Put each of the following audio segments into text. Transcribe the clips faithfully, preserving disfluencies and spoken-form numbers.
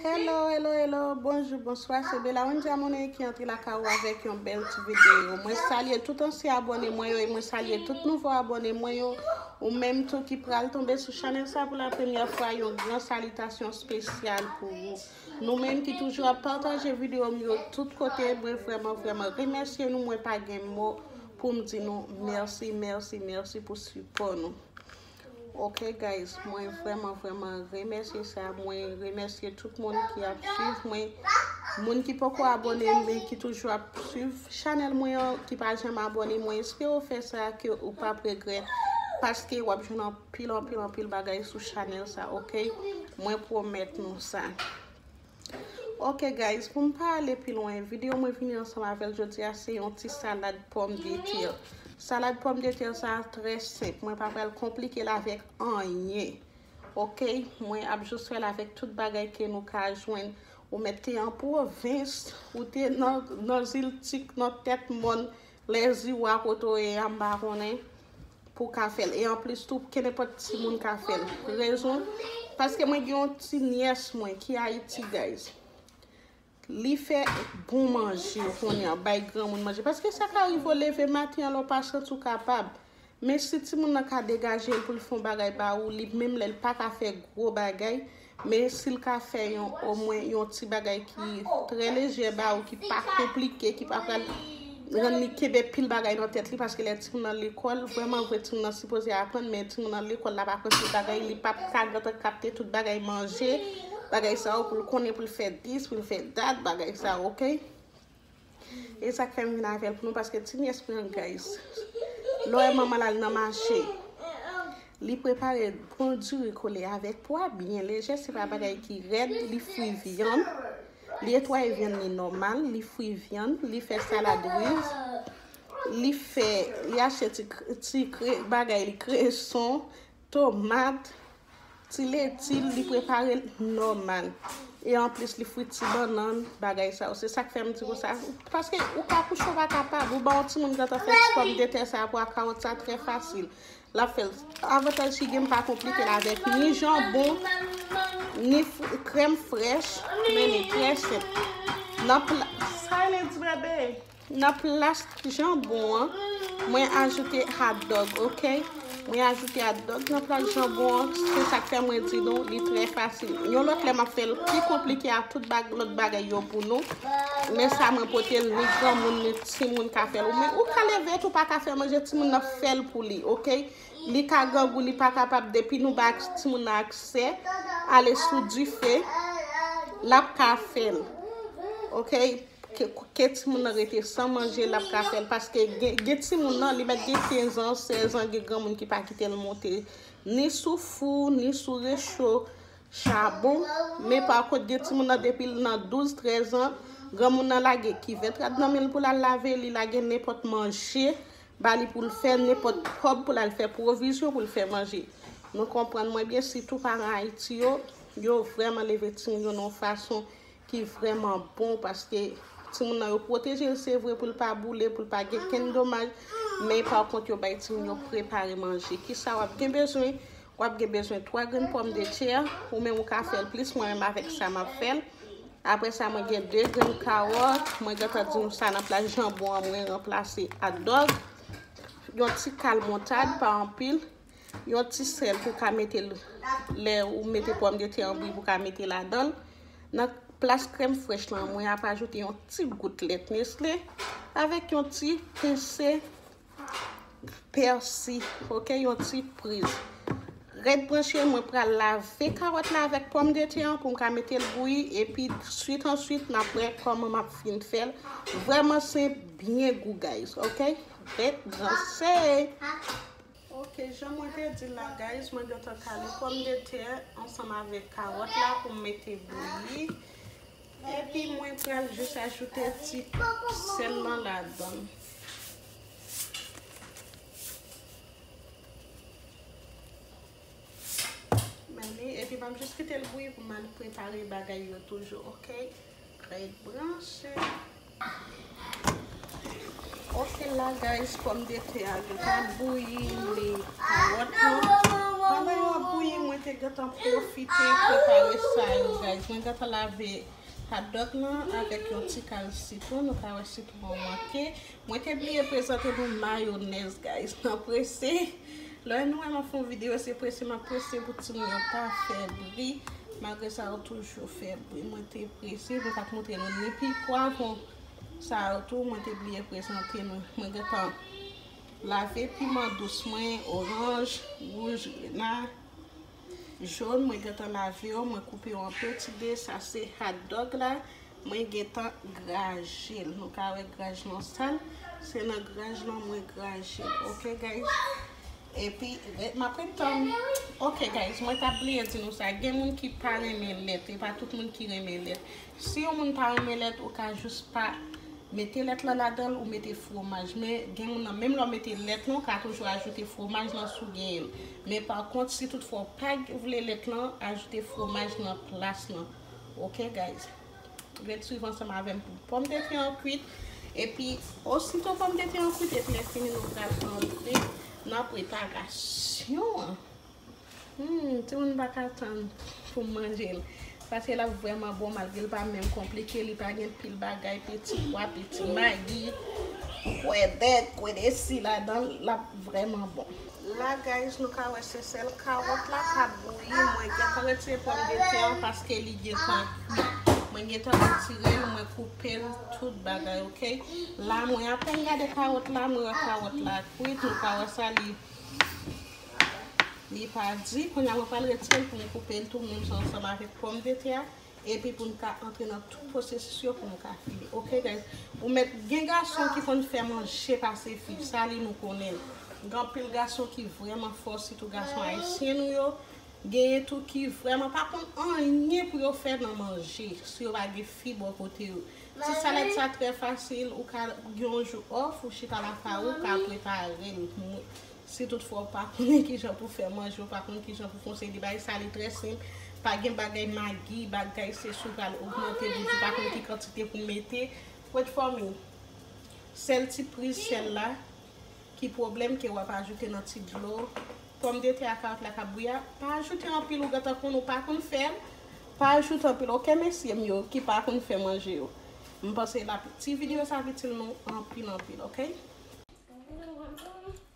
Hello, hello, hello, bonjou, bonswa, se Bella Wendy Amoné ki antre lakay ou avèk yon bèl ti videyo. Mwen salye tout ansyen abòne mwen yo e mwen salye tout nouvo abòne mwen yo. Ou menm tou ki pral tonbe sou chanèl sa pou la premyè fwa, yon gran salitasyon espesyal pou ou. Nou menm ki toujou ap pataje videyo m yo tout kote, mwen vrèman, vrèman remèsye nou, mwen pa gen mo pou m di nou mèsi, mèsi, mèsi pou sipò nou. Ok, guys, mwen vrèman, vrèman remèsye sa. Mwen remèsye tout moun ki ap swiv mwen. Moun ki poko abòne, men ki toujou ap swiv chanèl mwen an, ki pa janm abòne, mwen espere w fè sa, ke ou p ap regrèt, paske w ap jwenn anpil, anpil, anpil bagay sou chanèl sa, ok? Mwen pwomèt nou sa. Ok, guys, pou m pa ale pi lwen, videyo mwen vini ansanm avè l jodi a, se yon ti salad pòmdetè. Salad pòmdetè sa a trè senp. Mwen pa pral konplike l avèk anyen. Ok, mwen ap jis fè l avèk tout bagay ke nou ka jwenn. Ou mèt te an pwovens, ou te nan, nan ziltik, nan tèt mòn, lèziwa kote w ye a, m pa konnen, pou w ka fè l. E anplis tou, kenenpòt timoun ka fè l. Rezon, paske mwen gen yon ti nyès mwen ki Ayiti, guys. Li fè bon manje kounye a, bay granmoun manje. Paske sa ka rive w leve maten an, lè w pa santi w kapab. Men si timoun nan ka degaje l pou l fè yon bagay ba ou, li menm lè l pa ka fè gwo bagay, men si l ka fè yon, omwen yon ti bagay ki trè lejè ba ou, ki pa konplike, ki pa pral rann li kenbe pil bagay nan tèt li, paske lè timoun nan lekòl, vrèman vre, timoun nan sipoze aprann, men timoun nan lekòl, l ap aprann tout bagay, li p ap ka gentan kapte tout bagay manje, bagay sa yo, pou l konnen pou l fè dis, pou l fè dat, bagay sa yo, ok? E sa k fè m vin avè l pou nou, paske ti nyès mwen an, guys, lè w wè manman l al nan mache, li prepare bon diri kole avèk pwa byen lejè, se pa bagay ki rèd, li fri vyann, li netwaye vyann li nòmal, li fri vyann, li fè salad riz, li fè, li achte ti, ti kre, bagay li, kreson, tomat, ti leti, li prepare l nòmal. E anplis, li fri ti bannann, bagay sa yo. Se sa k fè m di konsa. Paske ou ka kouche, ou pa kapab. Ou ba yon timoun gentan fè ti pòmdetè sa a, pwa kawòt sa, trè fasil. L ap fè l. Avantaj ki gen, m pa konplike l avèk ni janbon, ni fr-, krèm frèch. Men li trè senp. Nan pla-, silence, bebe. Nan plas janbon an, mwen ajoute hot dog, ok? Mwen ajoute hot dog nan plas janbon an, se sa k fè mwen di nou, li trè fasil. Yon lòt lè m ap fè l pi konplike ak tout bag-, lòt bagay yo pou nou. Men sa mwen pote l, ni granmoun, ni timoun ka fè l. Ou men, ou ka leve tou pa ka fè manje, timoun nan fè l pou li, ok? Li ka grangou, li pa kapab, depi nou ba timoun nan aksè, ale sou dife, l ap ka fè l, ok? Ke, ke timoun nan rete san manje, l ap ka fè l. Paske gen, gen timoun nan, li mèt gen kenz an, sèz an, gen granmoun ki pa kite l monte ni sou fou, ni sou recho, chabon. Men pa kont, gen timoun nan, depi l nan douz, trèz an, granmoun nan lage kivèt rad nan men l pou l al lave, li lage nenpòt manje ba li pou l fè, nenpòt kòb pou l al fè pwovizyon pou l fè manje. Nou konprann mwen byen, sitou paran Ayiti yo, yo vrèman leve timoun yo nan yon fason ki vrèman bon, paske timoun nan yo pwoteje l, se vre, pou l pa boule, pou l pa gen kenn domaj, men pa kont yo bay timoun yo prepare manje. Kisa w ap gen bezwen? W ap gen bezwen twa grenn pòmdetè, ou menm ou ka fè l plis, mwen menm avèk sa m ap fè l. Apre sa, mwen gen de grenn kawòt, mwen gentan di nou sa nan plas janbon an, mwen ranplase hot dog. Yon ti kal moutad, pa anpil. Yon ti sèl pou ka mete l, lè ou mete pòmdetè an bouyi pou ka mete ladan l. Nan plas krèm frèch lan, mwen ap ajoute yon ti gout lèt Nestlé avèk yon ti pense pèsi, ok, yon ti priz. Rèd branche, mwen pral lave kawòt la avèk pòmdetè an pou m ka mete l bouyi, epi swit answit, n ap wè kòman m ap fin fè l. Vrèman senp, byen gou, guys, ok? Rèd branche. Ok, jan mwen te di la, guys, mwen gentan kale pòmdetè ansanm avèk kawòt la pou m mete bouyi. Epi mwen pral jis ajoute ti sèl lan ladan. Men li, epi m ap jis kite l bouyi pou m al prepare bagay yo toujou, ok? Rèd branche. Ok la, guys, pòmdetè a gentan bouyi, li kawòt yo. Pandan yo ap bouyi, mwen te gentan pwofite prepare sa yo, guys. Mwen gentan lave hot dog lan avèk yon ti kal sitwon. Nou ka wè sitwon an manke. Mwen te bliye prezante nou mayonèz, guys. Nan prese. Lè nou wè m ap fè yon videyo, se prese m ap prese pou timoun yo pa fè bri. Malgre sa, yo toujou fè bri. Mwen te prese, mwen pa t montre nou ni pi pwavwon. Sa yo tou, mwen te bliye prezante nou. Mwen gentan lave piman dous mwen, oranj, wouj, grena, jòn, mwen gentan lave yo, mwen koupe yo an peti de. Sa se hot dog la. Mwen gentan graje l. Nou ka wè graj lan sal. Se nan graj lan mwen graje l. Ok, guys? Epi, m ap ret tann. Ok, guys, mwen t ap bliye di nou sa. Gen moun ki pa renmen lèt. E pa tout moun ki renmen lèt. Si yon moun pa renmen lèt, ou ka jis pa mete lèt lan ladan l, ou mete fwomaj. Men gen moun nan, menm lè w mete lèt lan, ou ka toujou ajoute fwomaj lan si w genyen l. Men pa kont, si toutfwa w pa vle lèt lan, ajoute fwomaj nan plas lan. Ok, guys? Ret swiv ansanm avè m pou pòmdetè an kwit. Epi, osito pòmdetè an kwit, epi lè fini, nou pral antre nan preparasyon an. Hmm, timoun pa ka tann pou m manje l. Paske l ap vrèman bon, malgre l pa menm konplike, li pa gen pil bagay, peti pwa, peti magi, kwèdèk, kwèdesi ladan l, l ap vrèman bon. La, guys, nou ka wè se sèl kawòt la k ap bouyi. Mwen gentan retire pòmdetè an paske li gentan kwi. Mwen gentan retire l, mwen koupe l, tout bagay, ok? La, mwen apèn gade kawòt la, mwen wè kawòt la kwit, nou ka wè sa li Li pa di, kounye a mwen pral retire l pou m koupe l tou, menm jan ansanm avèk pòmdetè a, epi pou n ka antre nan tout pwosesis yo pou nou ka fini. Ok, guys? Ou mèt gen gason ki konn fè manje pase fi, sa li nou konnen. Gen anpil gason ki vrèman fò, sitou gason ayisyen nou yo. Genyen tou ki vrèman pa konn anyen pou yo fè nan manje, si yo pa gen fi bò kote yo. Ti salad sa trè fasil, ou ka gen yon jou off, ou chita lakay ou, ou ka prepare l. Si toutfwa ou pa konnen kijan pou fè manje, ou pa konn kijan pou fè yon seri de bagay, sa li trè senp. Pa gen bagay magi, bagay se si w pral ogmante gout, ou pa konn ki kantite pou mete. Wait for me. Sèl ti priz sèl la, ki pwoblèm ke w ap ajoute nan ti dlo. Pòmdetè a, kawòt la k ap bouyi a, pa ajoute anpil, ou gentan konn ou pa konn fè l. Pa ajoute anpil, ok, mesye m yo ki pa konn fè manje yo. M panse la, ti videyo sa ap itil nou anpil, anpil, ok?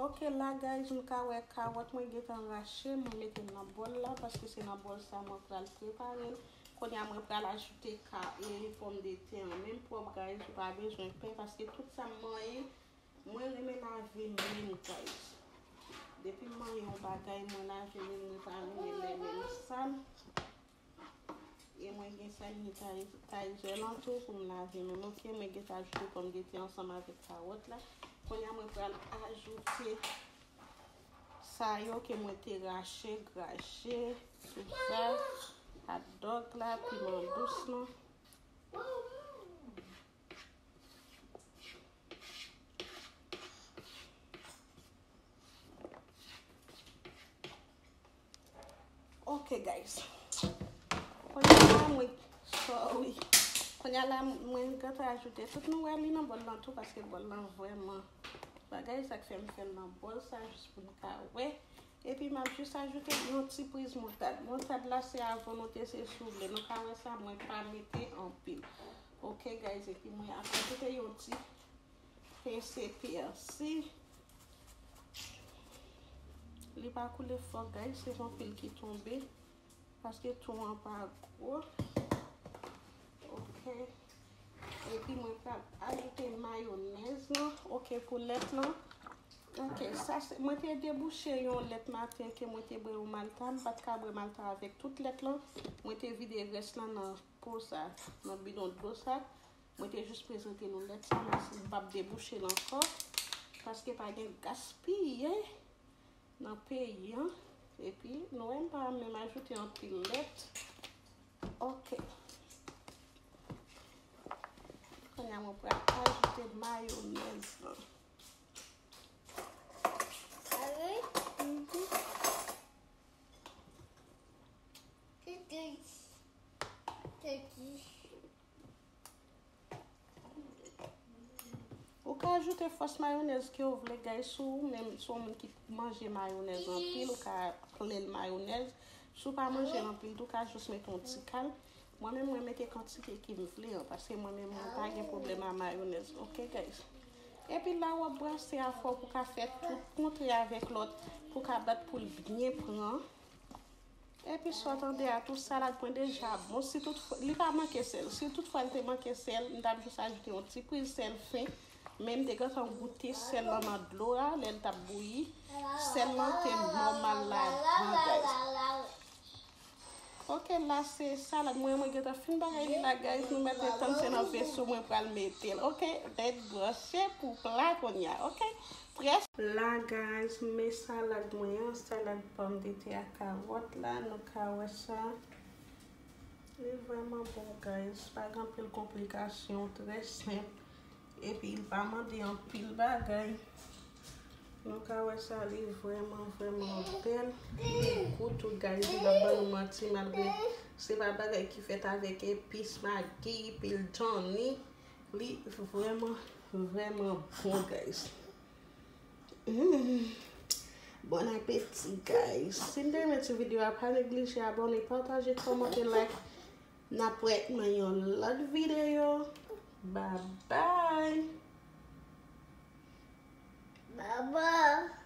Ok, la, guys, nou ka wè kawòt mwen gentan rache, mwen mete l nan bòl la, paske se nan bòl sa mwen pral prepare l. Kounye a, mwen pral ajoute ka, e, pòmdetè an. Menm pwòp, guys, ou pa bezwen pen, paske tout sa m manyen, mwen renmen lave men m, guys. Depi m manyen yon bagay, mwen lave men m, mwen pa renmen lè men m sal. E mwen gen sanitizè lan tou pou m lave men m, ok? Mwen gentan ajoute pòmdetè ansanm avèk kawòt la. Kounye a, mwen pral ajoute sa yo ke mwen te rache, graje, sou sa, hot dog la, piman dous lan. Ok, guys. Kounye a la, mwen, sorry. Kounye a la, mwen gentan ajoute tout, nou wè li nan bòl lan tou, paske bòl lan vrèman bagay, sa k fè m fè l nan bòl sa, jis pou nou ka wè. Epi, m ap jis ajoute yon ti priz moutad. Moutad la, se a volonte, se si w vle. Nou ka wè sa, mwen pa mete anpil. Ok, guys, epi mwen ap ajoute yon ti Pense pèsi. Li pa koule fò, guys, se yon pil ki tonbe. Paske ton an pa gwo. Ok. Epi mwen pral ajoute mayonèz lan. Ok, pou lèt lan. Ok, sa se, mwen te debouche yon lèt maten ke mwen te bwè yon malta. M pa t ka bwè malta avèk tout lèt lan. Mwen te vide rès lan nan po sa, nan bidon dlo sa. Mwen te jis prezante nou lèt sa, men si m p ap debouche l ankò, paske pa gen gaspiye nan peyi an. Epi, nou wè m pa menm ajoute anpil lèt. Ok. Kounye a, mwen pral ajoute mayonèz lan. Ou ka ajoute fòs mayonèz ke w vle, guys. Si w menm, si w moun ki manje mayonèz anpil, ou ka Lè l mayonèz, si w pa manje l anpil tou, w ka jis mete yon ti kal. Mwen menm, mwen mete kantite ke m vle an, paske mwen menm, mwen pa gen pwoblèm a mayonèz. Ok, guys? Epi la, w ap brase a fò pou ka fè tout kontre avèk lòt, pou ka bat pou l byen pran. Epi sa w tande a, tout salad mwen deja bon. Si tout, li pa manke sèl. Si tout fwa l te manke sèl, m t ap jis ajoute yon ti priz sèl fen. Men m te gentan goute sèl lan nan dlo a, lè l t ap bouyi. Sèl lan te nòmal ladan, guys. Ok, la se salad mwen, mwen gentan fin bagay li la, guys. Nou mèt tann se nan veso mwen pral mete l. Ok, ret branche pou pla kounye a. Ok, près. La, guys, men salad mwen an, salad pòmdetè ak kawòt la, nou ka wè sa. Li vrèman bon, guys. Pa gen anpil konplikasyon, trè senp. Epi, li pa mande anpil bagay. Nou ka wè sa, li vrèman, vrèman bèl. Li gou tou, guys. M p ap ban nou manti, malgre se pa bagay ki fèt avèk epis, magi, pil djonni. Li vrèman, vrèman bon, guys. Mm. Bon apeti, guys. Si n te renmen ti videyo a, pa neglije abòne, pataje, kòmante, like. N ap wè nan yon lòt videyo. Bye bye. Bye bye.